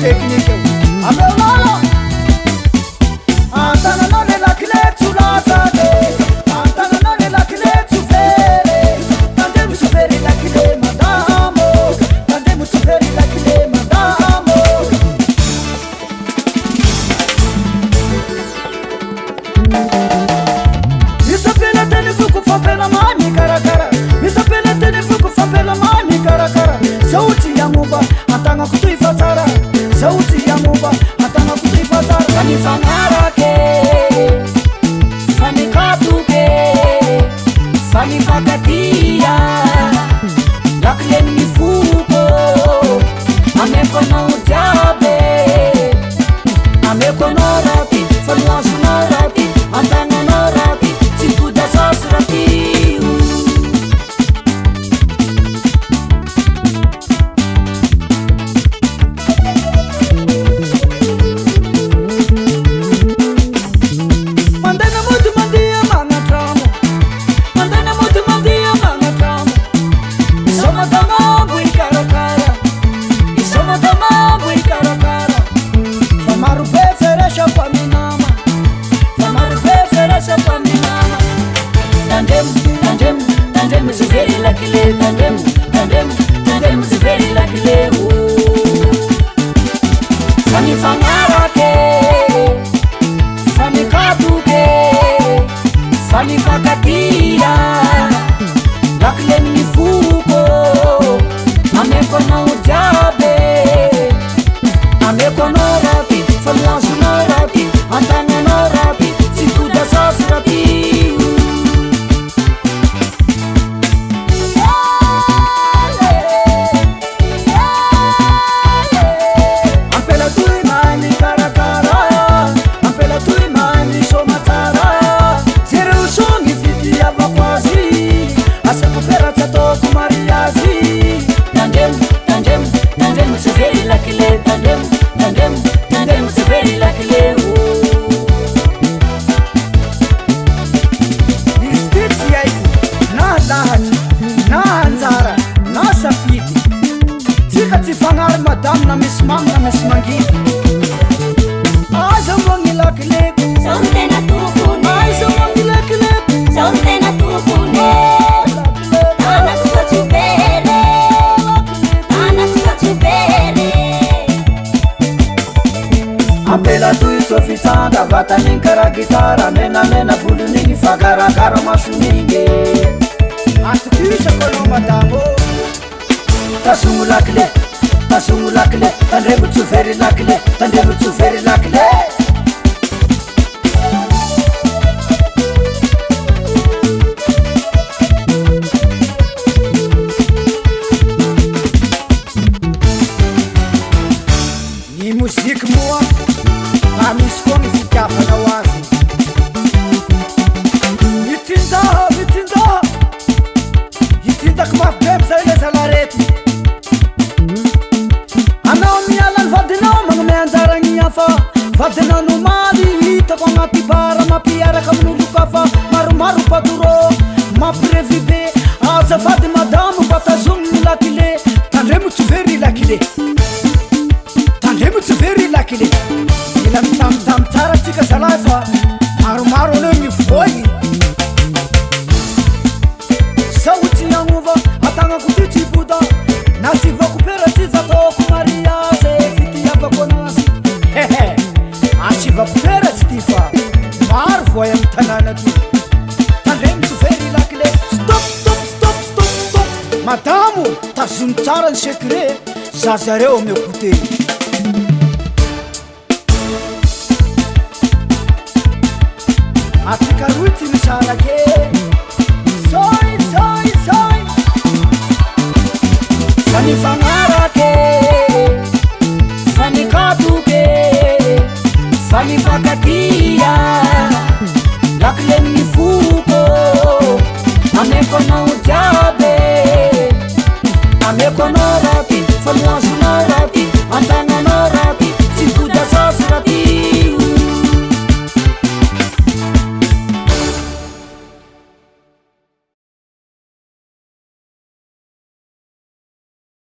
Teknika io. Ameo lala. An-tananao le lakile tsy ho latsaka e. An-tananao le lakile tsy ho very e. Tandremo tsy ho very lakile madamo. Tandremo tsy ho very lakile madamo. Misy ampela teny foko fampela mahay mikarakara. Misy ampela teny foko fampela mahay mikarakara. Zao tsy hagnova an-tagnako toy fa tsara. Zao tsy hagnova an-tagnako toy fa tsara. Fa nifagnarake, fa nikatoke, fa nifankatia. Lakilen'ny foko, ameko anao jiaby. Ameko anao raha ty, fa no azonao raha ty, an-tagnanao raha ty, tsy mipody asasy raha ty. Mandana mody mandeha magnatramo, mandana mody mandeha magnatramo. Izao madama hikarakara, izao madama hikarakara. Fa maro be feresako amin'ny nama, fa maro be feresako amin'ny nama. Tandremo, tandremo, tandremo tsy very lakile, tandremo, tandremo, tandremo tsy very lakile. Fa nifagnarake, fa nikatoke, fa nifankatia. Lakilen'ny foko, ameko anao jiaby. Ameko anao raha ty, fa no azonao raha ty, an-tagnanao raha ty, tsy mipody asasy raha ty. Ampela toy mahay mikarakara, ampela toy mahay misoma tsara. Jereo soa ny fitiavako azy, asako pera tsy ataoko mariazy. Tandremo, tandremo, tandremo tsy very lakile, tandremo, tandremo, tandremo tsy very lakile. Izy ty tsy haiko na lahatra na anjara na safidy. Tsika tsy fagnary madamo na misy mamy na misy mangidy. Aiza moa ny lakileko? Zao no tena tompony. Aiza moa ny lakileko? Zao no tena tompony. Tanako sao tsy ho very. Tanako sao tsy ho very. Ampela toy sofitsanga vatan'igny karaha gitara, menamena volon'igny fa karakara mason'igny. Atokisako anao madamo. Tazogno lakile, tazogno lakile, tandremo tsy ho very lakile, tandremo tsy ho very lakile. Ny moziky moa mba misy foa ny fitiavanao azy. Mitsinjaha, mitsinjaha, hitsinjako mafy be amizay le zalarety. Anao miala ny vadinao magnome anjara ny hafa. Vadinao nomaly hitako agnaty bara mampiaraka amin'olo kafa. Maromaro patoro mampirevy be. Azafady madamo mba tazominy ny lakile. Tandremo tsy very lakile, tandremo tsy very lakile. Mila mitamitamy tsara tsika zalahy fa maromaro anao ny voy. Zaho tsy hagnova atagnako ty tsy boda. Nasivako pera tsy zataoko mariazy fitiavako anazy. Hehe, asivako pera tsy ty fa maro voay amin'ny tanàna ty. Tandremo tsy very lakile. Stop, stop, stop, stop, stop. Madamo, tazomy tsara ny secret, zazareo ameo goûter. Atsika roy tsy misarake. Zay, zay, zay. Fa nifagnarake, fa nikatoke, fa nifankatia. Lakilen'ny foko, ameko anao jiaby. Ameko anao raha ty, fa no azonao.